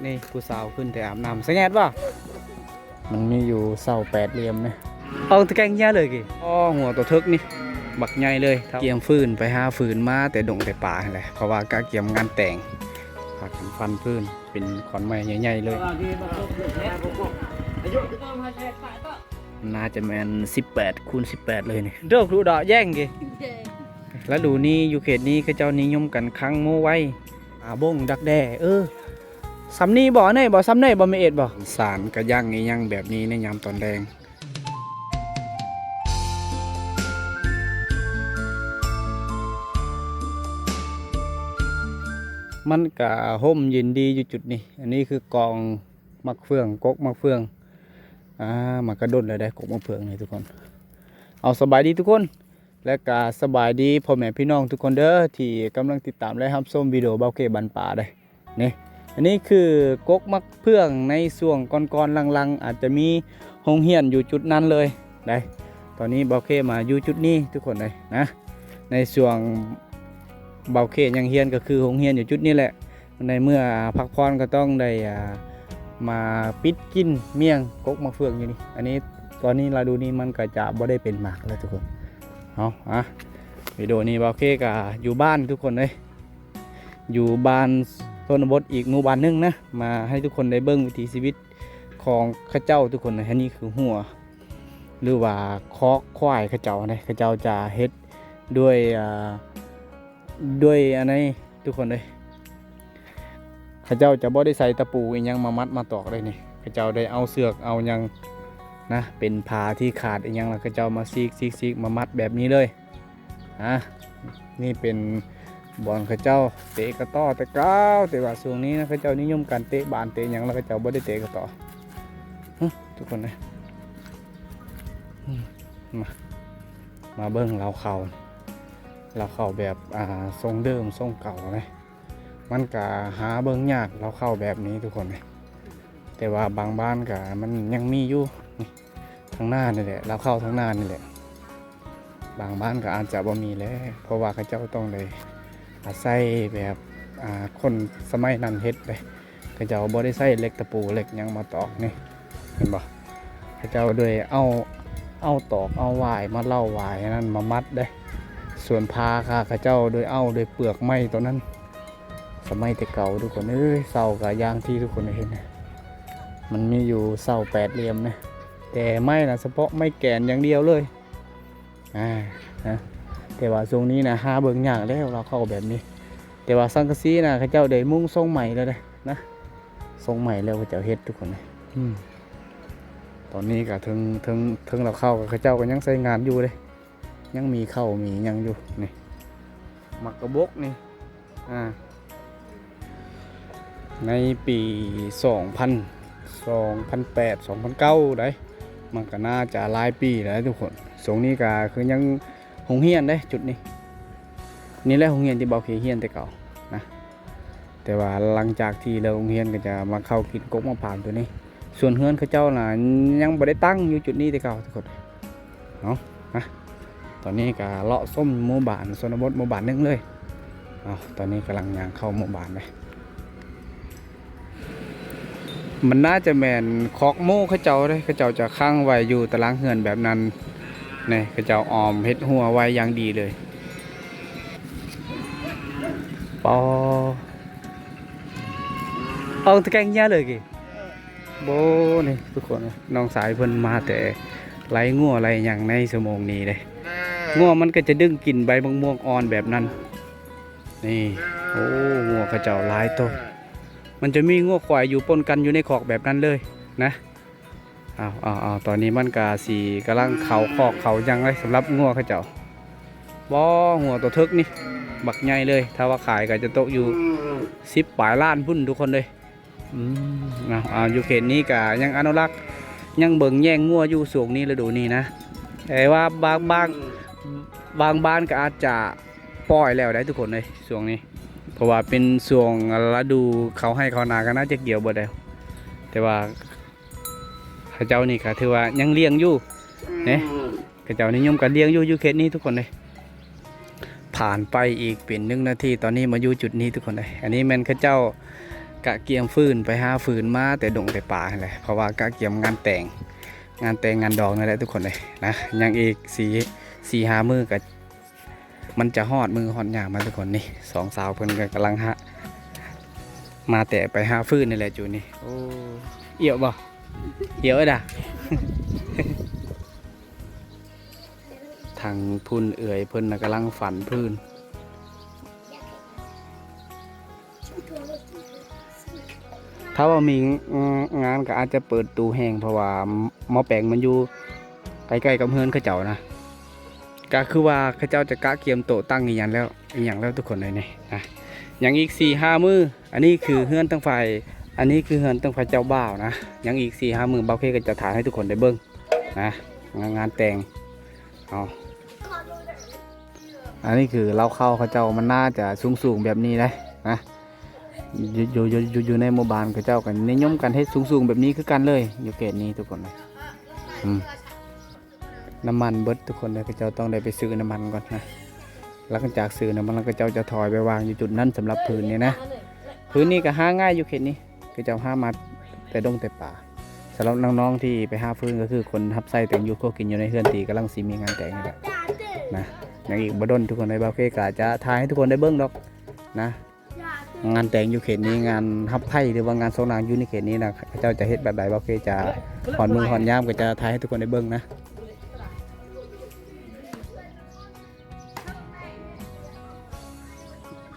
ນີ້ຜູ້ສາວຂຶ້ນແຕ່ອາບນ້ຳ ສະແງດບໍ່? ມັນມີຢູ່ເສົາແປດຫຼ່ຽມນີ້ ອອກຕະແກງເຫຍເລີຍກີ້. ອໍ ຫົວໂຕເຖິກນີ້ ບັກໃຫຍ່ເລີຍ. ກຽມຟືນ ໄປຫາຟືນມາແຕ່ດົງແຕ່ປ່າຫັ້ນແຫຼະ ເພາະວ່າກະກຽມງານແຕ່ງ ພາກັນຟັນຟືນ ເປັນຂອນໄມ້ໃຫຍ່ໆເລີຍ. ໜ້າຈະແມ່ນສິບແປດຄູນສິບແປດເລີຍນີ້. ໂດກລຸດອກແຍ່ງກີ້. ລະດູນີ້ຢູ່ເຂດນີ້ເຂົາເຈົ້ານິຍົມກັນຄັງໝູໄວ້ ອາ ບົ້ງ ດັກແດ້. ເອີ ສ່ຳນີ້ບໍ່? ອັນນີ້ບໍ່? ສ່ຳນີ້ບໍ່? ແມ່ເອດບໍ່? ສານກະຢ່າງອີ່ຫຍັງແບບນີ້ໃນຍາມຕອນແລງ. ມັນກະຮົ່ມເຢັນດີຢູ່ຈຸດນີ້. ອັນນີ້ຄືກອງໝາກເຟືອງ ກົກໝາກເຟືອງ. ອາ ມັນກະດົນແລ້ວເດ້ ກົກໝາກເຟືອງນີ້ທຸກຄົນ. ເອົາ ສະບາຍດີທຸກຄົນ ແລະກະສະບາຍດີພໍ່ແມ່ພີ່ນ້ອງທຸກຄົນເດີ ທີ່ກຳລັງຕິດຕາມ ແລະ ຮັບຊົມວິດີໂອບ່າວເຄບັນປ່າເດ້. ນີ້ ອັນນີ້ຄືກົກໝາກເຟືອງໃນຊ່ວງກ່ອນໆຫຼັງໆ ອາດຈະມີໂຮງຮຽນຢູ່ຈຸດນັ້ນເລີຍໄດ໋. ຕອນນີ້ບ່າວເຄມາຢູ່ຈຸດນີ້ທຸກຄົນເດ້ນະ. ໃນຊ່ວງບ່າວເຄຍັງຮຽນ ກະຄືໂຮງຮຽນຢູ່ຈຸດນີ້ແຫຼະ. ໃນເມື່ອພັກຜ່ອນກະຕ້ອງໄດ້ ອາ ມາປິດກິນມ້ຽງກົກໝາກເຟືອງຢູ່ນີ້. ອັນນີ້ ຕອນນີ້ລະດູນີ້ມັນກະຈະບໍ່ໄດ້ເປັນໝາກແລ້ວທຸກຄົນ. ເອົາ ອາ ວິດີໂອນີ້ບ່າວເຄກະຢູ່ບ້ານທຸກຄົນເອີຍ ຢູ່ບ້ານຊົນນະບົດອີກໝູ່ບ້ານໜຶ່ງນະ ມາໃຫ້ທຸກຄົນໄດ້ເບິ່ງວິຖີຊີວິດຂອງເຂົາເຈົ້າທຸກຄົນ. ອັນນີ້ຄືຮົ້ວ ຫຼືວ່າຄອກຄວາຍເຂົາເຈົ້າເດ້. ເຂົາເຈົ້າຈະເຮັດດ້ວຍ ອາ ດ້ວຍອັນໃດ ທຸກຄົນເອີຍ ເຂົາເຈົ້າຈະບໍ່ໄດ້ໃສ່ຕະປູອີ່ຫຍັງມາມັດມາຕອກເດ້ນີ້. ເຂົາເຈົ້າໄດ້ເອົາເຊືອກເອົາຫຍັງນະ ເປັນຜ້າທີ່ຂາດອີ່ຫຍັງ ແລ້ວເຂົາເຈົ້າມາສີກໆໆ ມາມັດແບບນີ້ເລີຍ. ອາ ນີ້ເປັນບ່ອນເຂົາເຈົ້າເຕະກະຕໍ້ແຕ່ເກົ່າ ແຕ່ວ່າຊ່ວງນີ້ນະ ເຂົາເຈົ້ານິຍົມກັນເຕະບານເຕະຫຍັງ ແລ້ວເຂົາເຈົ້າບໍ່ໄດ້ເຕະກະຕໍ້. ຫຶ ທຸກຄົນເອີຍ ມາ ມາເບິ່ງເລົ້າເຂົ້າ ເລົ້າເຂົ້າແບບ ອ່າ ຊົງເດີມຊົງເກົ່າເດ້. ມັນກະຫາເບິ່ງຍາກ ເລົ້າເຂົ້າແບບນີ້ທຸກຄົນເອີຍ. ແຕ່ວ່າບາງບ້ານກະມັນຍັງມີຢູ່ ນີ້ ທາງໜ້ານີ້ແຫຼະ ເລົ້າເຂົ້າທາງໜ້ານີ້ແຫຼະ. ບາງບ້ານກະອາດຈະບໍ່ມີແຫຼະ ເພາະວ່າເຂົາເຈົ້າຕ້ອງໄດ້ອາໄສແບບ ອ່າ ຄົນສະໄໝນັ້ນເຮັດເດ້. ເຂົາເຈົ້າບໍ່ໄດ້ໃຊ້ເຫຼັກຕະປູເຫຼັກຫຍັງມາຕອກນີ້ ເຫັນບໍ່? ເຂົາເຈົ້າໂດຍເອົາ ເອົາຕອກເອົາຫວາຍມາເຫຼົາຫວາຍອັນນັ້ນມາມັດເດ້. ສ່ວນຜ້າກະເຂົາເຈົ້າໂດຍເອົາໂດຍເປືອກໄມ້ໂຕນັ້ນ. ສະໄໝແຕ່ເກົ່າທຸກຄົນເອີຍ ເສົາກະຢ່າງທີ່ທຸກຄົນໄດ້ເຫັນ ມັນມີຢູ່ເສົາແປດຫຼ່ຽມນະ ແຕ່ໄມ້ນະ ສະເພາະໄມ້ແກນຢ່າງດຽວເລີຍ. ອາ ນະ ແຕ່ວ່າຊ່ວງນີ້ນະ ຫາເບິ່ງຍາກແລ້ວ ເລົ້າເຂົ້າແບບນີ້. ແຕ່ວ່າສັງກະສີນະ ເຂົາເຈົ້າໄດ້ມຸງຊົງໃໝ່ແລ້ວເດ້ນະ ຊົງໃໝ່ແລ້ວເຂົາເຈົ້າເຮັດທຸກຄົນເອີຍ. ອືມ ຕອນນີ້ກະເຖິງ ເຖິງ ເຖິງເລົ້າເຂົ້າ ເຂົາເຈົ້າກະຍັງໃຊ້ງານຢູ່ເດ້ ຍັງມີເຂົ້າມີຫຍັງຢູ່. ນີ້ ໝາກກະບົກນີ້ ອາ ໃນປີສອງພັນ ສອງພັນແປດ ສອງພັນເກົ້າໄດ໋ ມັນກະໜ້າຈະຫຼາຍປີແລ້ວທຸກຄົນ. ຊ່ວງນີ້ກະຄືຍັງໂຮງຮຽນເດ້ ຈຸດນີ້ ນີ້ແຫຼະໂຮງຮຽນທີ່ບ່າວເຄຮຽນແຕ່ເກົ່ານະ. ແຕ່ວ່າຫຼັງຈາກທີ່ເລີກໂຮງຮຽນກະຈະມາເຂົ້າກິນກົກໝາກພານໂຕນີ້. ສ່ວນເຮືອນເຂົາເຈົ້ານະ ຍັງບໍ່ໄດ້ຕັ້ງຢູ່ຈຸດນີ້ແຕ່ເກົ່າທຸກຄົນ. ເອົາ ມາ ຕອນນີ້ກະເລາະຊົມໝູ່ບ້ານຊົນນະບົດໝູ່ບ້ານໜຶ່ງເລີຍ. ເອົາ ຕອນນີ້ກຳລັງຍ່າງເຂົ້າໝູ່ບ້ານເດ້. ມັນໜ້າຈະແມ່ນຄອກໝູເຂົາເຈົ້າເດ້ ເຂົາເຈົ້າຈະຂັງໄວ້ຢູ່ຕາລາງເຮືອນແບບນັ້ນ. ນີ້ ເຂົາເຈົ້າອ້ອມເຮັດຮົ້ວໄວ້ຢ່າງດີເລີຍ. ປໍ ອອກຕະແກງເຫຍເລີຍກີ້. ໂບ ນີ້ທຸກຄົນ ນ້ອງຊາຍເພິ່ນມາແຕ່ໄລ່ງົວໄລ່ຫຍັງໃນຊົ່ວໂມງນີ້ເດ້. ງົວມັນກະຈະດຶງກິນໃບໝາກມ່ວງອ່ອນແບບນັ້ນ. ນີ້ ໂອ້ ງົວເຂົາເຈົ້າຫຼາຍໂຕ. ມັນຈະມີງົວຄວາຍຢູ່ປົນກັນຢູ່ໃນຄອກແບບນັ້ນເລີຍນະ. ເອົາ ເອົາ ເອົາ ຕອນນີ້ມັນກະຊິກຳລັງເຂົ້າຄອກເຂົ້າຫຍັງເລີຍ ສຳລັບງົວເຂົາເຈົ້າ. ບໍ່ ງົວໂຕເຖິກນີ້ ບັກໃຫຍ່ເລີຍ ຖ້າວ່າຂາຍກະຈະຕົກຢູ່ສິບປາຍລ້ານພຸ້ນທຸກຄົນເອີຍ. ອືມ ເອົາ ເອົາ ຢູ່ເຂດນີ້ກະຍັງອະນຸລັກ ຍັງເບິ່ງແຍງງົວຢູ່ຊ່ວງນີ້ລະດູນີ້ນະ. ແຕ່ວ່າບາງ ບາງ ບາງບ້ານກະອາດຈະປ່ອຍແລ້ວໄດ໋ທຸກຄົນເອີຍ ຊ່ວງນີ້ ເພາະວ່າເປັນຊ່ວງລະດູເຂົ້າໄຮ່ເຂົ້ານາ ກະໜ້າຈະກ່ຽວເບິດແລ້ວ. ແຕ່ວ່າເຂົາເຈົ້ານີ້ກະຖືວ່າຍັງລ້ຽງຢູ່ເດ້ ເຂົາເຈົ້ານິຍົມການລ້ຽງຢູ່ ຢູ່ເຂດນີ້ທຸກຄົນເດ້. ຜ່ານໄປອີກເປັນໜຶ່ງນາທີ ຕອນນີ້ມາຢູ່ຈຸດນີ້ທຸກຄົນເດ້. ອັນນີ້ແມ່ນເຂົາເຈົ້າ ກະກຽມຟືນ ໄປຫາຟືນມາແຕ່ດົງແຕ່ປ່າຫັ້ນແຫຼະ ເພາະວ່າກະກຽມງານແຕ່ງ ງານແຕ່ງງານດອງນັ້ນແຫຼະທຸກຄົນເອີຍນະ. ຍັງອີກສີ່ ສີ່ຫ້າມື້ກະ ມັນຈະຮອດມື້ຮອດຍາມມາທຸກຄົນ. ນີ້ສອງສາວເພິ່ນກໍກຳລັງຫາ ມາແຕ່ໄປຫາຟືນນີ້ແຫຼະຈູນີ້. ໂອ້ ອຽວບໍ່? ອຽວເອີດາ. ທາງພຸ້ນເອື້ອຍເພິ່ນນະກຳລັງຟັນຟືນ. ຖ້າວ່າມີງານກໍອາດຈະເປີດຕູ້ແຮງ ເພາະວ່າໝໍ້ແປງມັນຢູ່ໃກ້ໆກັບເຮືອນເຂົາເຈົ້ານະ. ກໍຄືວ່າເຂົາເຈົ້າຈະກະກຽມໂຕະຕັ້ງອີ່ຫຍັງແລ້ວ ອີ່ຫຍັງແລ້ວທຸກຄົນເອີຍນີ້ນະ. ຍັງອີກສີ່ຫ້າມື້. ອັນນີ້ຄືເຮືອນທາງຝ່າຍ ອັນນີ້ຄືເຮືອນທາງຝ່າຍເຈົ້າບ່າວນະ. ຍັງອີກສີ່ຫ້າມື້ ບ່າວເຄກໍຈະຖ່າຍໃຫ້ທຸກຄົນໄດ້ເບິ່ງນະ ງານ ງານແຕ່ງ. ເອົາ ອັນນີ້ຄືເລົ້າເຂົ້າເຂົາເຈົ້າ ມັນໜ້າຈະສູງໆແບບນີ້ເດ້ນະ. ຢູ່ ຢູ່ ຢູ່ ຢູ່ ຢູ່ໃນໝູ່ບ້ານເຂົາເຈົ້າກໍນິຍົມກັນເຮັດສູງໆແບບນີ້ຄືກັນເລີຍ ຢູ່ເຂດນີ້ທຸກຄົນເອີຍ. ອືມ ນ້ຳມັນເບິດທຸກຄົນເອີຍ ເຂົາເຈົ້າຕ້ອງໄດ້ໄປຊື້ນ້ຳມັນກ່ອນນະ. ຫຼັງຈາກຊື້ນ້ຳມັນແລ້ວ ເຂົາເຈົ້າຈະຖອຍໄປວາງຢູ່ຈຸດນັ້ນ ສຳລັບຟືນນີ້ນະ. ຟືນນີ້ກໍຫາງ່າຍຢູ່ເຂດນີ້ ເຂົາເຈົ້າຫາມາແຕ່ດົງແຕ່ປ່າ. ສຳລັບນ້ອງໆທີ່ໄປຫາຟືນ ກໍຄືຄົນຮັບໃຊ້ແຕ່ງຢູ່ຄົວກິນຢູ່ໃນເຮືອນທີ່ກຳລັງຊິມີງານແຕ່ງນີ້ແຫຼະນະ. ຍັງອີກບໍ່ດົນທຸກຄົນເອີຍ ບ່າວເຄກໍຈະຖ່າຍໃຫ້ທຸກຄົນໄດ້ເບິ່ງດອກນະ. ງານແຕ່ງຢູ່ເຂດນີ້ ງານຮັບໃພ້ ຫຼືວ່າງານໂຊກນາງຢູ່ໃນເຂດນີ້ນະ ເຂົາເຈົ້າຈະເຮັດແບບໃດ ບ່າວເຄຈະຮອດມື້ຮອດຍາມກໍຈະຖ່າຍໃຫ້ທຸກຄົນໄດ້ເບິ່ງນະ.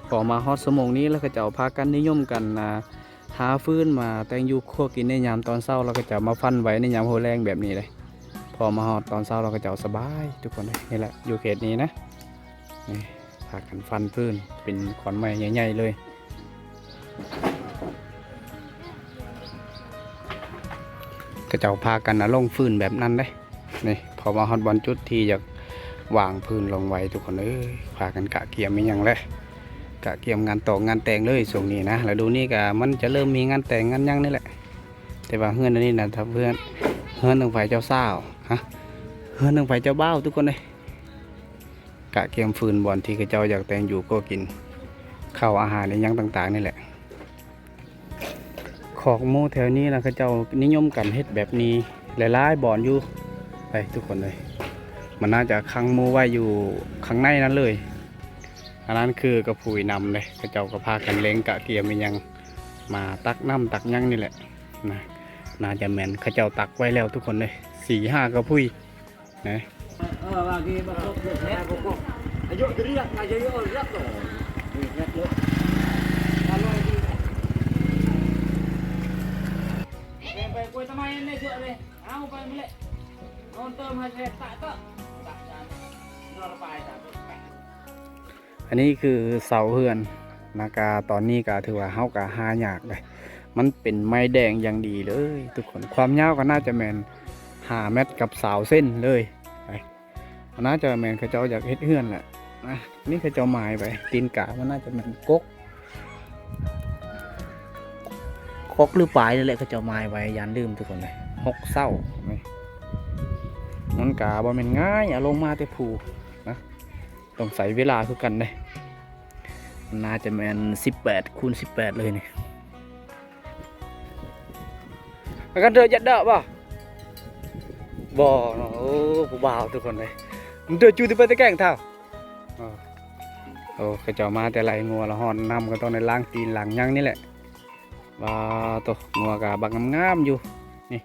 ພໍມາຮອດຊົ່ວໂມງນີ້ແລ້ວ ເຂົາເຈົ້າພາກັນນິຍົມກັນ ອ່າ ຫາຟືນມາແຕ່ງຢູ່ຄົວກິນໃນຍາມຕອນເຊົ້າ ແລ້ວເຂົາເຈົ້າມາຟັນໄວ້ໃນຍາມຫົວແລງແບບນີ້ເດ້. ພໍມາຮອດຕອນເຊົ້າແລ້ວ ເຂົາເຈົ້າສະບາຍທຸກຄົນເດ້. ນີ້ແຫຼະ ຢູ່ເຂດນີ້ນະ ນີ້ ພາກັນຟັນຟືນເປັນຂອນໄມ້ໃຫຍ່ໆເລີຍ. ເຂົາເຈົ້າພາກັນເອົາລົງຟືນແບບນັ້ນເດ້. ນີ້ ພໍມາຮອດບ່ອນຈຸດທີ່ຢາກວາງຟືນລົງໄວ້ ທຸກຄົນເອີຍ ພາກັນກະກຽມອີ່ຫຍັງແຫຼະ ກະກຽມງານຕອງງານແຕ່ງເລີຍຊ່ວງນີ້ນະ. ລະດູນີ້ກະມັນຈະເລີ່ມມີງານແຕ່ງງານຫຍັງນີ້ແຫຼະ. ແຕ່ວ່າເຮືອນອັນນີ້ນະ ເຮືອນ ເຮືອນຂອງຝ່າຍເຈົ້າສາວ ຮະ ເຮືອນຂອງຝ່າຍເຈົ້າບ່າວ ທຸກຄົນເອີຍ. ກະກຽມຟືນບ່ອນທີ່ເຂົາເຈົ້າຢາກແຕ່ງຢູ່ຄົວກິນ ເຂົ້າອາຫານອີ່ຫຍັງຕ່າງໆນີ້ແຫຼະ. ຄອກໝູແຖວນີ້ນະ ເຂົາເຈົ້ານິຍົມກັນເຮັດແບບນີ້ຫຼາຍໆບ່ອນຢູ່ໄດ໋ທຸກຄົນເອີຍ. ມັນໜ້າຈະຂັງໝູໄວ້ຢູ່ຂ້າງໃນນັ້ນເລີຍ. ອັນນັ້ນຄືກະພຸ້ຍນຳເດ້ ເຂົາເຈົ້າກໍພາກັນເລັງກະກຽມອີ່ຫຍັງ ມາຕັກນ້ຳຕັກຫຍັງນີ້ແຫຼະນະ. ໜ້າຈະແມ່ນເຂົາເຈົ້າຕັກໄວ້ແລ້ວທຸກຄົນເອີຍ ສີ່ຫ້າກະພຸ້ຍ. ອັນນີ້ຄືເສົາເຮືອນນະ ກະຕອນນີ້ກະຖືວ່າເຮົາກະຫາຍາກເດ້. ມັນເປັນໄມ້ແດງຢ່າງດີເລີຍທຸກຄົນ. ຄວາມຍາວກໍໜ້າຈະແມ່ນຫ້າແມັດກັບຊາວເຊັນເລີຍ. ໜ້າຈະແມ່ນເຂົາເຈົ້າຢາກເຮັດເຮືອນແຫຼະນະ. ນີ້ເຂົາເຈົ້າໝາຍໄວ້ ຕີນກາມັນໜ້າຈະແມ່ນກົກ ກົກຫຼືປາຍນີ້ແຫຼະ ເຂົາເຈົ້າໝາຍໄວ້ ຢ້ານລືມທຸກຄົນເອີຍ. ຫົກເສົານີ້ ມັນກະບໍ່ແມ່ນງ່າຍ ເອົາລົງມາແຕ່ພູນະ. ຕ້ອງໃຊ້ເວລາຄືກັນເດ້. ໜ້າຈະແມ່ນສິບແປດຄູນສິບແປດເລີຍນີ້. ອາການເດີຍັດເດີບໍ່? ບໍ່ເນາະ. ໂອ້ ຜູ້ບ່າວທຸກຄົນເອີຍ ມັນເດີຈູທີ່ໄປແຕ່ແກ້ງເທົາ. ໂອ້ ເຂົາເຈົ້າມາແຕ່ໄລ່ງົວລະຮ້ອນ ນ້ຳກໍຕ້ອງໄດ້ລ້າງຕີນລ້າງຫຍັງນີ້ແຫຼະ. ວ້າໂຕ ງົວກະບັກງາມໆຢູ່ນີ້.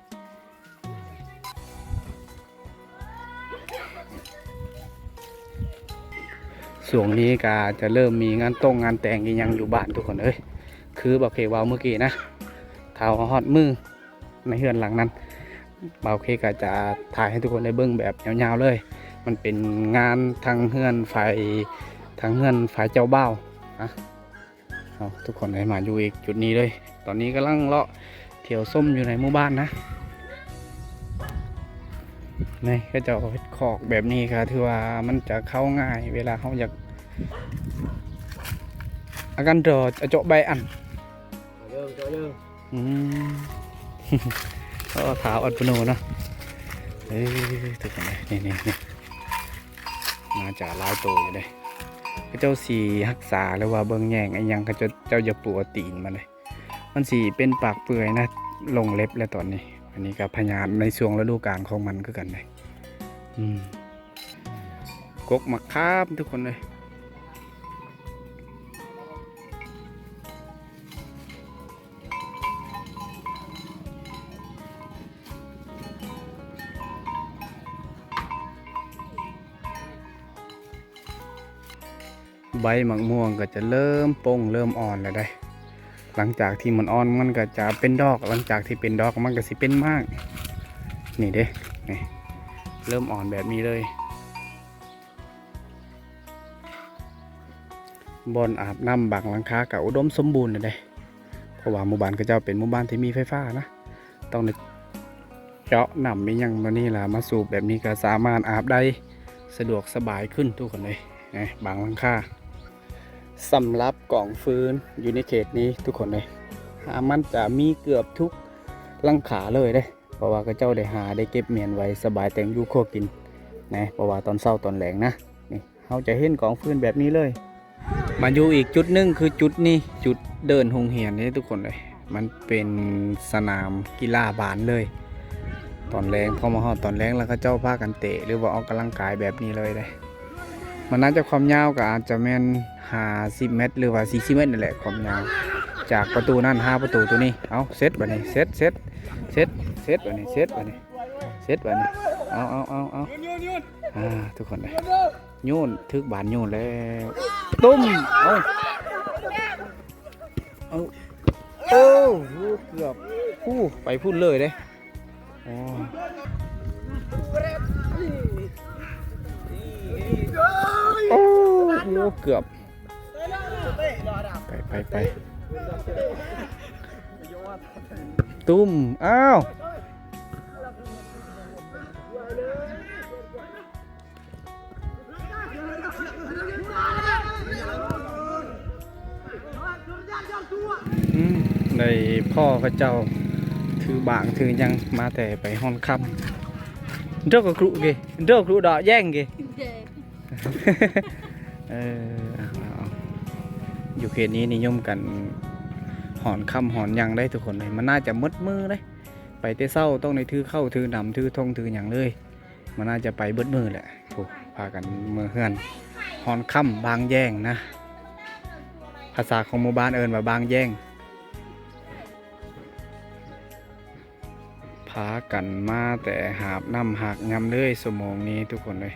ຊ່ວງນີ້ກະຈະເລີ່ມມີງານຕົງງານແຕ່ງອີ່ຫຍັງຢູ່ບ້ານທຸກຄົນເອີຍ. ຄືບ່າວເຄເວົ້າມື້ກີ້ນະ ຖ້າວ່າຮອດມື້ໃນເຮືອນຫຼັງນັ້ນ ບ່າວເຄກະຈະຖ່າຍໃຫ້ທຸກຄົນໄດ້ເບິ່ງແບບຍາວໆເລີຍ. ມັນເປັນງານທາງເຮືອນຝ່າຍ ທາງເຮືອນຝ່າຍເຈົ້າບ່າວນະ. ເອົາ ທຸກຄົນໃຫ້ມາຢູ່ອີກຈຸດນີ້ເລີຍ. ຕອນນີ້ກຳລັງເລາະທ່ຽວຊົມຢູ່ໃນໝູ່ບ້ານນະ. ນີ້ເຂົາເຈົ້າເຮັດຄອກແບບນີ້ກໍຖືວ່າມັນຈະເຂົ້າງ່າຍ ເວລາເຮົາຢາກ ອາການເຈາະ ເຈາະໃບອັນ ອືມ ເອີ ທ້າວອັດປະໂນເນາະ. ເອີ ທຸກຄົນເອີຍ ນີ້ໆໆ ໜ້າຈະຫຼາຍໂຕຢູ່ເດ້. ເຂົາເຈົ້າຊິຮັກສາ ຫຼືວ່າເບິ່ງແຍງອີ່ຫຍັງ ເຂົາເຈົ້າ ເຈົ້າຢ່າປົວຕີນມັນເດ້. ມັນຊິເປັນປາກເປື່ອຍນະ ລົງເລັບແລ້ວຕອນນີ້. ອັນນີ້ກໍພະຍາດໃນຊ່ວງລະດູການຂອງມັນຄືກັນເດ້. ອືມ ກົກໝາກຂາມທຸກຄົນເອີຍ. ໃບໝາກມ່ວງກໍຈະເລີ່ມປົ່ງເລີ່ມອ່ອນແລ້ວເດ້. ຫຼັງຈາກທີ່ມັນອ່ອນ ມັນກໍຈະເປັນດອກ, ຫຼັງຈາກທີ່ເປັນດອກ ມັນກໍຊິເປັນໝາກ. ນີ້ເດ້ ນີ້ ເລີ່ມອ່ອນແບບນີ້ເລີຍ. ບ່ອນອາບນ້ຳບາງຫຼັງຄາກໍອຸດົມສົມບູນແລ້ວເດ້ ເພາະວ່າໝູ່ບ້ານເຂົາເຈົ້າເປັນໝູ່ບ້ານທີ່ມີໄຟຟ້ານະ, ຕ້ອງໄດ້ເຈາະນ້ຳອີຫຍັງແບບນີ້ລະມາສູບ, ແບບນີ້ກໍສາມາດອາບໄດ້ສະດວກສະບາຍຂຶ້ນທຸກຄົນເອີຍ. ນະ ບາງຫຼັງຄາ ສຳລັບກອງຟືນຢູ່ໃນເຂດນີ້ທຸກຄົນເອີຍ ຫາ ມັນຈະມີເກືອບທຸກຫຼັງຄາເລີຍເດ້. ເພາະວ່າເຂົາເຈົ້າໄດ້ຫາໄດ້ເກັບມ້ຽນໄວ້ສະບາຍແຕ່ງຢູ່ຄົວກິນນະ, ເພາະວ່າຕອນເຊົ້າຕອນແລງນະ ນີ້ເຮົາຈະເຫັນກອງຟືນແບບນີ້ເລີຍ. ມາຢູ່ອີກຈຸດໜຶ່ງຄືຈຸດນີ້ ຈຸດເດີ່ນໂຮງຮຽນເດ້ທຸກຄົນເອີຍ, ມັນເປັນສະໜາມກິລາບານເລີຍ. ຕອນແລງ ພໍມາຮອດຕອນແລງແລ້ວ ເຂົາເຈົ້າພາກັນເຕະ ຫຼືວ່າອອກກຳລັງກາຍແບບນີ້ເລີຍເດ້. ມັນໜ້າຈະຄວາມຍາວກໍອາດຈະແມ່ນຫ້າສິບແມັດ ຫຼືວ່າສີ່ສິບແມັດນີ້ແຫຼະ ຄວາມຍາວ ຈາກປະຕູນັ້ນຫາປະຕູໂຕນີ້. ເອົາ ເຊັດບາດນີ້ ເຊັດ ເຊັດ ເຊັດ ເຊັດບາດນີ້ ເຊັດບາດນີ້ ເຊັດບາດນີ້. ເອົາ ເອົາ ເອົາ ເອົາ ອ່າ ທຸກຄົນເອີຍ ໂຍນ ຖືກບານໂຍນແລ້ວ ຕຸ້ມ. ເອົາ ເອົາ ໂອ້ ເກືອບ ຜູ້ ໄປພຸ້ນເລີຍເດ້. ໂອ້ ໂອ້ ເກືອບ ໄປ ໄປ ໄປ ຕຸ້ມ. ອ້າວ ອືມ ໄດ້ພໍ້ເຂົາເຈົ້າຖືບາງຖືຫຍັງມາແຕ່ໄປຮອນຄ່ຳ. ດອກກະກຣຸເກ ດອກກະກຣຸດອກແຢງເກ. ເອີ ເອົາ ເອົາ ຢູ່ເຂດນີ້ນິຍົມກັນຮອນຄ່ຳຮອນຫຍັງເດ້ທຸກຄົນເອີຍ. ມັນໜ້າຈະໝົດມື້ເດ້ ໄປແຕ່ເຊົ້າຕ້ອງໄດ້ຖືເຂົ້າຖືນ້ຳຖືຖົງຖືຫຍັງເລີຍ. ມັນອາດຈະໄປເບິດມື້ແຫຼະ. ໂອ້ ພາກັນເມືອເຮືອນ ຮອນຄ່ຳບາງແຢງນະ, ພາສາຂອງໝູ່ບ້ານເອີ້ນວ່າບາງແຢງ. ພາກັນມາແຕ່ຫາບນ້ຳຫາບຍາມເລີຍ ຊົ່ວໂມງນີ້ທຸກຄົນເອີຍ.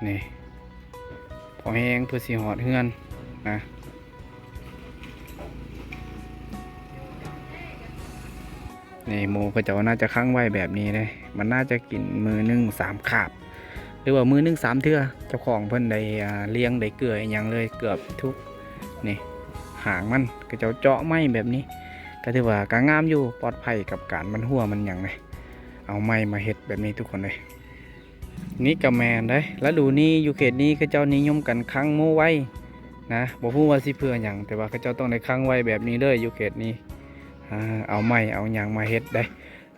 ນີ້ ພໍແຮງເພື່ອຊິຮອດເຮືອນນະ. ນີ້ ໝູເຂົາເຈົ້າໜ້າຈະຂັງໄວ້ແບບນີ້ເດ້. ມັນໜ້າຈະກິນມື້ໜຶ່ງສາມຄາບ ຫຼືວ່າມື້ໜຶ່ງສາມເທື່ອ. ເຈົ້າຂອງເພິ່ນໄດ້ ອ່າ ລ້ຽງໄດ້ເກືອອີ່ຫຍັງເລີຍ ເກືອບທຸກ. ນີ້ ຫາງມັນ ເຂົາເຈົ້າເຈາະໄມ້ແບບນີ້ ກໍຖືວ່າກໍງາມຢູ່ ປອດໄພກັບການມັນຮົ່ວມັນຫຍັງເດ້. ເອົາໄມ້ມາເຮັດແບບນີ້ທຸກຄົນເອີຍ. ນີ້ກໍແມ່ນເດ້ ລະດູນີ້ຢູ່ເຂດນີ້ເຂົາເຈົ້ານິຍົມກັນຂັງໝູໄວ້ນະ, ບໍ່ຮູ້ວ່າຊິເພື່ອຫຍັງ ແຕ່ວ່າເຂົາເຈົ້າຕ້ອງໄດ້ຂັງໄວ້ແບບນີ້ເລີຍຢູ່ເຂດນີ້. ອາ ເອົາໄມ້ເອົາຫຍັງມາເຮັດເດ້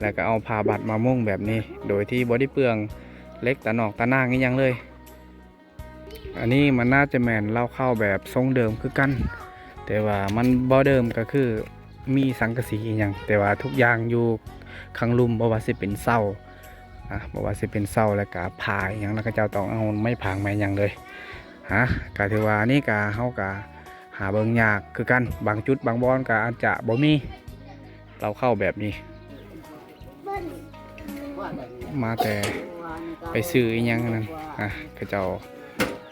ແລ້ວກໍເອົາຜ້າບັດມາມຸງແບບນີ້ ໂດຍທີ່ບໍ່ໄດ້ເປືອງເຫຼັກຕານອກຕາໜ່າງອີ່ຫຍັງເລີຍ. ອັນນີ້ມັນໜ້າຈະແມ່ນເລົ້າເຂົ້າແບບຊົງເດີມຄືກັນ ແຕ່ວ່າມັນບໍ່ເດີມກໍຄືມີສັງກະສີອີ່ຫຍັງ, ແຕ່ວ່າທຸກຢ່າງຢູ່ຂ້າງລຸ່ມ ບໍ່ວ່າຊິເປັນເສົາ ນະ ບໍ່ວ່າຊິເປັນເສົາ ແລ້ວກະຜາອີ່ຫຍັງນະ ເຂົາເຈົ້າຕ້ອງເອົາໄມ້ຜາງໄມ້ຫຍັງເລີຍ. ຮະ ກະຖືວ່າອັນນີ້ກະ ເຮົາກະຫາເບິ່ງຍາກຄືກັນ, ບາງຈຸດບາງບ່ອນກະອາດຈະບໍ່ມີເລົ້າເຂົ້າແບບນີ້. ມາແຕ່ໄປຊື້ອີ່ຫຍັງນັ້ນ ອະ ເຂົາເຈົ້າ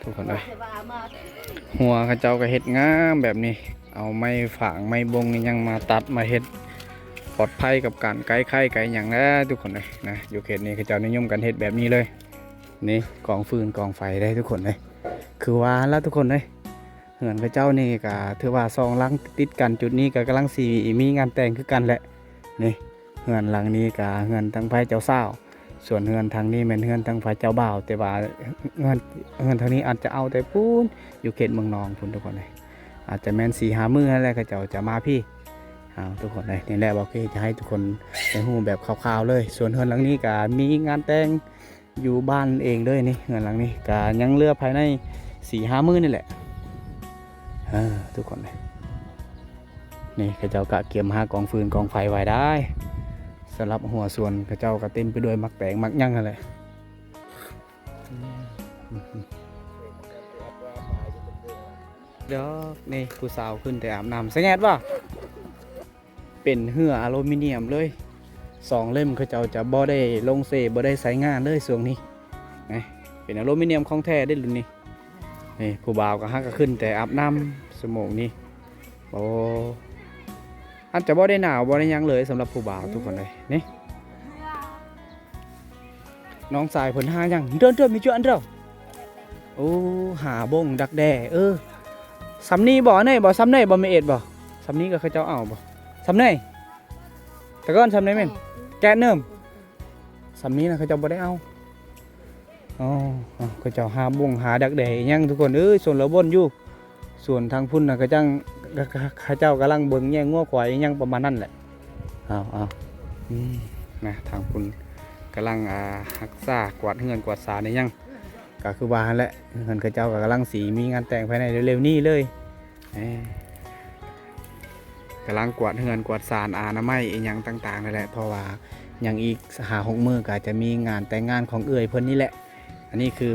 ທຸກຄົນເອີຍ ຮົ້ວເຂົາເຈົ້າກໍເຮັດງາມແບບນີ້ ເອົາໄມ້ຝາງໄມ້ບົງອີ່ຫຍັງມາຕັດມາເຮັດ ປອດໄພກັບການໄຂ້ໄຂ້ຫຍັງແຫຼະ ທຸກຄົນເອີຍນະ. ຢູ່ເຂດນີ້ເຂົາເຈົ້ານິຍົມກັນເຮັດແບບນີ້ເລີຍ. ນີ້ກອງຟືນກອງໄຟເດ້ ທຸກຄົນເອີຍ. ຄືວ່າລະ ທຸກຄົນເອີຍ ເຮືອນເຂົາເຈົ້ານີ້ກໍຖືວ່າສອງຫຼັງຕິດກັນ, ຈຸດນີ້ກໍກຳລັງຊິມີງານແຕ່ງຄືກັນແຫຼະ. ນີ້ເຮືອນຫຼັງນີ້ກໍເຮືອນທາງຝ່າຍເຈົ້າສາວ, ສ່ວນເຮືອນທາງນີ້ແມ່ນເຮືອນທາງຝ່າຍເຈົ້າບ່າວ, ແຕ່ວ່າເຮືອນ ເຮືອນທາງນີ້ອາດຈະເອົາແຕ່ພຸ້ນ ຢູ່ເຂດເມືອງນອງພຸ້ນ ທຸກຄົນເອີຍ. ອາດຈະແມ່ນສີ່ຫ້າມື້ຫັ້ນແຫຼະ ເຂົາເຈົ້າຈະມາພີ້. ເອົາ ທຸກຄົນເອີຍ ນີ້ແຫຼະ ບໍ່ເຄີຈະໃຫ້ທຸກຄົນໄດ້ຮູ້ແບບຄ່າວໆເລີຍ. ສ່ວນເຮືອນຫຼັງນີ້ກໍມີງານແຕ່ງ ຢູ່ບ້ານເອງເລີຍນີ້. ເຮືອນຫຼັງນີ້ກະຍັງເຫຼືອພາຍໃນສີ່ຫ້າມື້ນີ້ແຫຼະ ເອີ ທຸກຄົນເອີຍ. ນີ້ເຂົາເຈົ້າກະກຽມຫາກອງຟືນກອງໄຟໄວ້ໄດ້. ສຳລັບຫົວສວນເຂົາເຈົ້າກະເຕັມໄປດ້ວຍໝາກແຕງໝາກຫຍັງຫັ້ນແຫຼະ. ດອກນີ້ຜູ້ສາວຂຶ້ນແຕ່ອາບນ້ຳ ສະແຫງດບໍ່? ເປັນເຮືອອາລູມີນຽມເລີຍ ສອງເຫຼັ້ມ. ເຂົາເຈົ້າຈະບໍ່ໄດ້ລົງເຊ ບໍ່ໄດ້ໃຊ້ງານເລີຍຊ່ວງນີ້ນະ. ເປັນອາລູມີນຽມຂອງແທ້ເດ້ລຸ້ນນີ້. ນີ້ຜູ້ບ່າວກໍຫາກໍຂຶ້ນແຕ່ອາບນ້ຳຊົ່ວໂມງນີ້. ໂອ້ ອາດຈະບໍ່ໄດ້ໜາວບໍ່ໄດ້ຫຍັງເລີຍສຳລັບຜູ້ບ່າວທຸກຄົນເລີຍນີ້. ນ້ອງຊາຍເພິ່ນຫາຫຍັງ? ເດີນເດີນມີຈຸອັນເດີ. ໂອ້ ຫາບົ້ງດັກແດ້. ເອີ ສ່ຳນີ້ບໍ່? ອັນນີ້ບໍ່? ສ່ຳນີ້ບໍ່? ມີເອັດບໍ່? ສ່ຳນີ້ກໍເຂົາເຈົ້າເອົາບໍ່? ສ່ຳນີ້ ແຕ່ກ່ອນສ່ຳນີ້ແມ່ນ ແກະເນີມ. ສ່ຳນີ້ນະເຂົາເຈົ້າບໍ່ໄດ້ເອົາ. ອໍ ເຂົາເຈົ້າຫາບົ້ງຫາດັກແດ້ອີ່ຫຍັງທຸກຄົນເອີຍ. ຊົນລະບົນຢູ່ ສ່ວນທາງພຸ້ນນະ ເຂົາຈັ່ງ ເຂົາເຈົ້າກຳລັງເບິ່ງແຍງງົວຄວາຍອີ່ຫຍັງປະມານນັ້ນແຫຼະ. ເອົາ ເອົາ ອືມ ນະ ທາງພຸ້ນກຳລັງ ອ່າ ຮັກສາກວາດເຮືອນກວາດຊານອີ່ຫຍັງ ກໍຄືວ່າຫັ້ນແຫຼະ ເຮືອນເຂົາເຈົ້າກໍກຳລັງຊິມີງານແຕ່ງພາຍໃນເລັວໆນີ້ເລີຍ. ເອີ ກຳລັງກວາດເຮືອນກວາດຊານອະນາໄມອີ່ຫຍັງຕ່າງໆນັ້ນແຫຼະ ເພາະວ່າຍັງອີກຫ້າຫົກມື້ກໍຈະມີງານແຕ່ງງານຂອງເອື້ອຍເພິ່ນນີ້ແຫຼະ. ອັນນີ້ຄື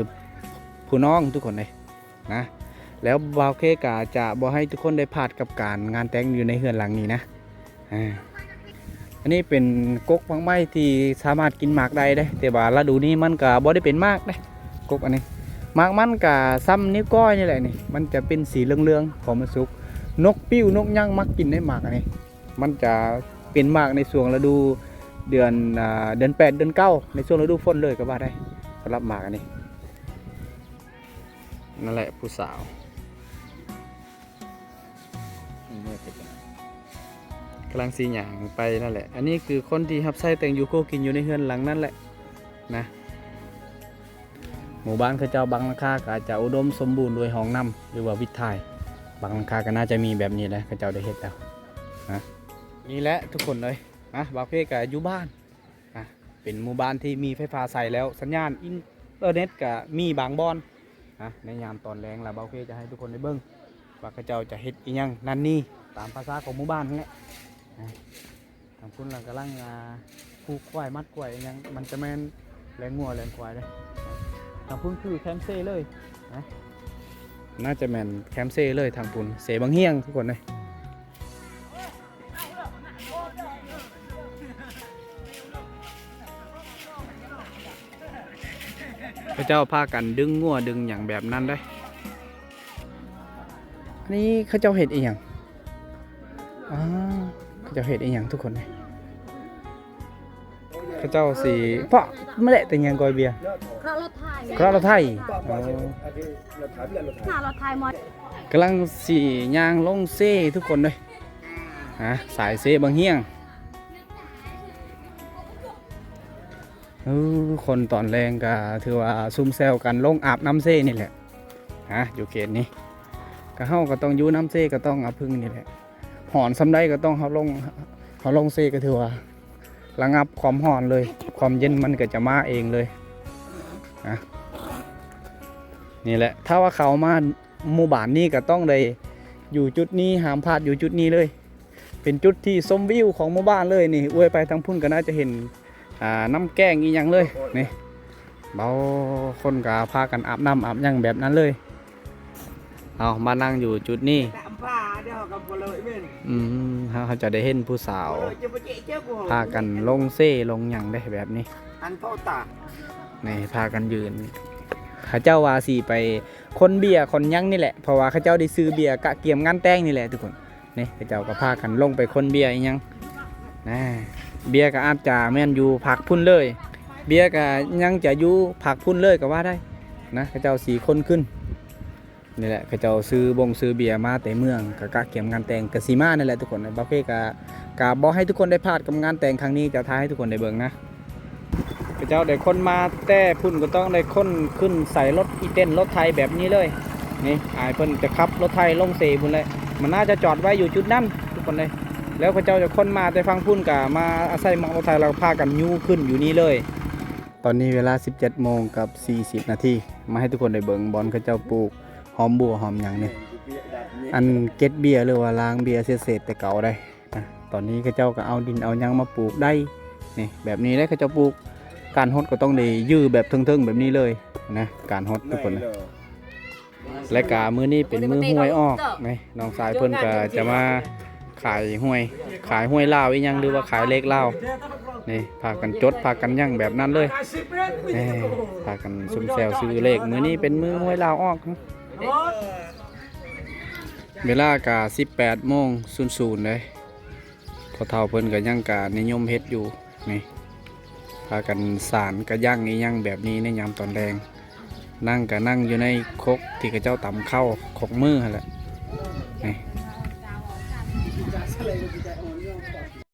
ຜູ້ນ້ອງທຸກຄົນເດ້ນະ. ແລ້ວບ່າວເຄກໍຈະບໍ່ໃຫ້ທຸກຄົນໄດ້ພາດກັບການງານແຕ່ງຢູ່ໃນເຮືອນຫຼັງນີ້ນະ. ອາ ອັນນີ້ເປັນກົກໝາກໄມ້ທີ່ສາມາດກິນໝາກໄດ້ເດ້ ແຕ່ວ່າລະດູນີ້ມັນກະບໍ່ໄດ້ເປັນໝາກເດ້ ກົກອັນນີ້. ໝາກມັນກະສ່ຳນິ້ວກ້ອຍນີ້ແຫຼະນີ້ ມັນຈະເປັນສີເຫຼືອງໆ ພໍມັນສຸກ. ນົກປິ້ວນົກຫຍັງມັກກິນໄດ້ໝາກອັນນີ້. ມັນຈະເປັນໝາກໃນຊ່ວງລະດູເດືອນ ອາ ເດືອນແປດ ເດືອນເກົ້າ ໃນຊ່ວງລະດູຝົນເລີຍກໍວ່າໄດ້ ສຳລັບໝາກອັນນີ້. ນັ້ນແຫຼະຜູ້ສາວ ກຳລັງຊິຍ່າງໄປນັ້ນແຫຼະ. ອັນນີ້ຄືຄົນທີ່ຮັບໃຊ້ແຕ່ງຢູ່ຄົວກິນຢູ່ໃນເຮືອນຫຼັງນັ້ນແຫຼະນະ. ໝູ່ບ້ານເຂົາເຈົ້າບາງຫຼັງຄາກໍອາດຈະອຸດົມສົມບູນດ້ວຍຫ້ອງນ້ຳ ຫຼືວ່າວິດຖ່າຍ. ບາງຫຼັງຄາກໍໜ້າຈະມີແບບນີ້ແຫຼະ ເຂົາເຈົ້າໄດ້ເຮັດແລ້ວນະ. ນີ້ແຫຼະທຸກຄົນເອີຍນະ ບ່າວເຄກໍຢູ່ບ້ານ ອ່ະ ເປັນໝູ່ບ້ານທີ່ມີໄຟຟ້າໃຊ້ແລ້ວ ສັນຍານອິນເຕີເນັດກະມີບາງບ່ອນນະ. ໃນຍາມຕອນແລງລະ ບ່າວເຄຈະໃຫ້ທຸກຄົນໄດ້ເບິ່ງວ່າເຂົາເຈົ້າຈະເຮັດອີ່ຫຍັງນັ້ນນີ້ ຕາມພາສາຂອງໝູ່ບ້ານຫັ້ນແຫຼະ. ອ່ະ ທາງພຸ້ນລະກຳລັງ ອ່າ ຜູກຄວາຍມັດຄວາຍອີ່ຫຍັງ ມັນຈະແມ່ນແລງງົວແລງຄວາຍເດ້. ທາງພຸ້ນຄືແຄມເຊເລີຍນະ ໜ້າຈະແມ່ນແຄມເຊເລີຍ ທາງພຸ້ນເຊບັງຮຽງທຸກຄົນເອີຍ. ເຂົາເຈົ້າພາກັນດຶງງົວດຶງຫຍັງແບບນັ້ນເດ້. ອັນນີ້ເຂົາເຈົ້າເຮັດອີ່ຫຍັງ? ອາ ເຂົາເຈົ້າເຮັດອີ່ຫຍັງທຸກຄົນເອີຍ? ເຂົາເຈົ້າຊິ ເພາະມາແຫຼະແຕ່ຫຍັງ ກ້ອຍເບຍ ເຄາະລົດໄຖ ເຄາະລົດໄຖ. ອໍ ຫາລົດໄຖມາ ກຳລັງຊິຍ່າງລົງເຊທຸກຄົນເດີ. ອາ ສາຍເຊບັງຮຽງ. ເອີ ຄົນຕອນແລງກໍຖືວ່າຊຸມແຊວກັນລົງອາບນ້ຳເຊນີ້ແຫຼະ. ອາ ຢູ່ເຂດນີ້ ກໍເຮົາກໍຕ້ອງຢູ່ນ້ຳເຊ ກໍຕ້ອງອາບຜຶ່ງນີ້ແຫຼະ. ຮ້ອນສ່ຳໃດກໍຕ້ອງເຮົາລົງ ເຮົາລົງເຊກໍຖືວ່າລະງັບຄວາມຮ້ອນເລີຍ ຄວາມເຢັນມັນກໍຈະມາເອງເລີຍນະ. ນີ້ແຫຼະ ຖ້າວ່າເຂົ້າມາໝູ່ບ້ານນີ້ກໍຕ້ອງໄດ້ຢູ່ຈຸດນີ້ ຫ້າມພາດຢູ່ຈຸດນີ້ເລີຍ. ເປັນຈຸດທີ່ຊົມວິວຂອງໝູ່ບ້ານເລີຍນີ້. ອວຍໄປທາງພຸ້ນກໍໜ້າຈະເຫັນ ອ່າ ນ້ຳແກ້ງອີ່ຫຍັງເລີຍນີ້. ເບົາ ຄົນກໍພາກັນອາບນ້ຳອາບຫຍັງແບບນັ້ນເລີຍ. ເອົາ ມານັ່ງຢູ່ຈຸດນີ້. ອືມ ເຮົາ ເຮົາຈະໄດ້ເຫັນຜູ້ສາວພາກັນລົງເຊລົງຫຍັງເດ້ແບບນີ້. ນີ້ ພາກັນຢືນ ເຂົາເຈົ້າວ່າຊິໄປຂົນເບຍຂົນຫຍັງນີ້ແຫຼະ ເພາະວ່າເຂົາເຈົ້າໄດ້ຊື້ເບຍກະກຽມງານແຕ່ງນີ້ແຫຼະທຸກຄົນ. ນີ້ ເຂົາເຈົ້າກໍພາກັນລົງໄປຂົນເບຍອີ່ຫຍັງນະ. ເບຍກໍອາດຈະແມ່ນຢູ່ພາກພຸ້ນເລີຍ ເບຍກໍຍັງຈະຢູ່ພາກພຸ້ນເລີຍກໍວ່າໄດ້ນະ. ເຂົາເຈົ້າສີ່ຄົນຂຶ້ນນີ້ແຫຼະ ເຂົາເຈົ້າຊື້ບົງຊື້ເບຍມາແຕ່ເມືອງ ກະກະກຽມງານແຕ່ງ ກະຊິມານັ້ນແຫຼະທຸກຄົນ. ບ່າວເຄກະ ກະບໍ່ໃຫ້ທຸກຄົນໄດ້ພາດກັບງານແຕ່ງຄັ້ງນີ້ ຈະຖ່າຍໃຫ້ທຸກຄົນໄດ້ເບິ່ງນະ. ເຂົາເຈົ້າໄດ້ຂົນມາແຕ່ພຸ້ນ ກໍຕ້ອງໄດ້ຂົນຂຶ້ນໃສ່ລົດອີເຕັນ ລົດໄຖແບບນີ້ເລີຍ. ນີ້ ອ້າຍເພິ່ນຈະຂັບລົດໄຖລົງເຊພຸ້ນແຫຼະ ມັນໜ້າຈະຈອດໄວ້ຢູ່ຈຸດນັ້ນທຸກຄົນເອີຍ. ແລ້ວເຂົາເຈົ້າຈະຂົນມາແຕ່ຝັ່ງພຸ້ນ ກະມາອາໄສໝອກລົດໄຖ ແລ້ວພາກັນຍູ້ຂຶ້ນຢູ່ນີ້ເລີຍ. ຕອນນີ້ເວລາສິບເຈັດໂມງກັບສີ່ສິບນາທີ ມາໃຫ້ທຸກຄົນໄດ້ເບິ່ງບ່ອນເຂົາເຈົ້າປູກຫອມບົ່ວຫອມຫຍັງນີ້. ອັນເກັບເບ້ຍ ຫຼືວ່າລ້າງເບ້ຍເສດໆແຕ່ເກົ່າໄດ໋ນະ. ຕອນນີ້ເຂົາເຈົ້າກໍເອົາດິນເອົາຫຍັງມາປູກໄດ້ ນີ້ ແບບນີ້ເດ້ ເຂົາເຈົ້າປູກ. ການຫົດກໍຕ້ອງໄດ້ຢື້ແບບເທິງໆແບບນີ້ເລີຍນະ ການຫົດທຸກຄົນນະ. ແລະກະມື້ນີ້ເປັນມື້ຫວຍອອກນີ້ ນ້ອງຊາຍເພິ່ນກໍຈະມາຂາຍຫວຍ ຂາຍຫວຍລາວອີ່ຫຍັງ ຫຼືວ່າຂາຍເລກລາວນີ້ ພາກັນຈົດ ພາກັນຫຍັງແບບນັ້ນເລີຍນີ້ ພາກັນຊຸມແຊວຊື້ເລກ. ມື້ນີ້ເປັນມື້ຫວຍລາວອອກ ເວລາກະສິບແປດໂມງສູນໆເດ້. ພໍ່ເຖົ້າເພິ່ນກໍຍັງກະນິຍົມເຮັດຢູ່ນີ້ ພາກັນສານກະຍັງອີ່ຫຍັງແບບນີ້ໃນຍາມຕອນແລງ. ນັ່ງກະນັ່ງຢູ່ໃນຄົກທີ່ເຂົາເຈົ້າຕຳເຂົ້າ ຄົກມືຫັ້ນແຫຼະນີ້.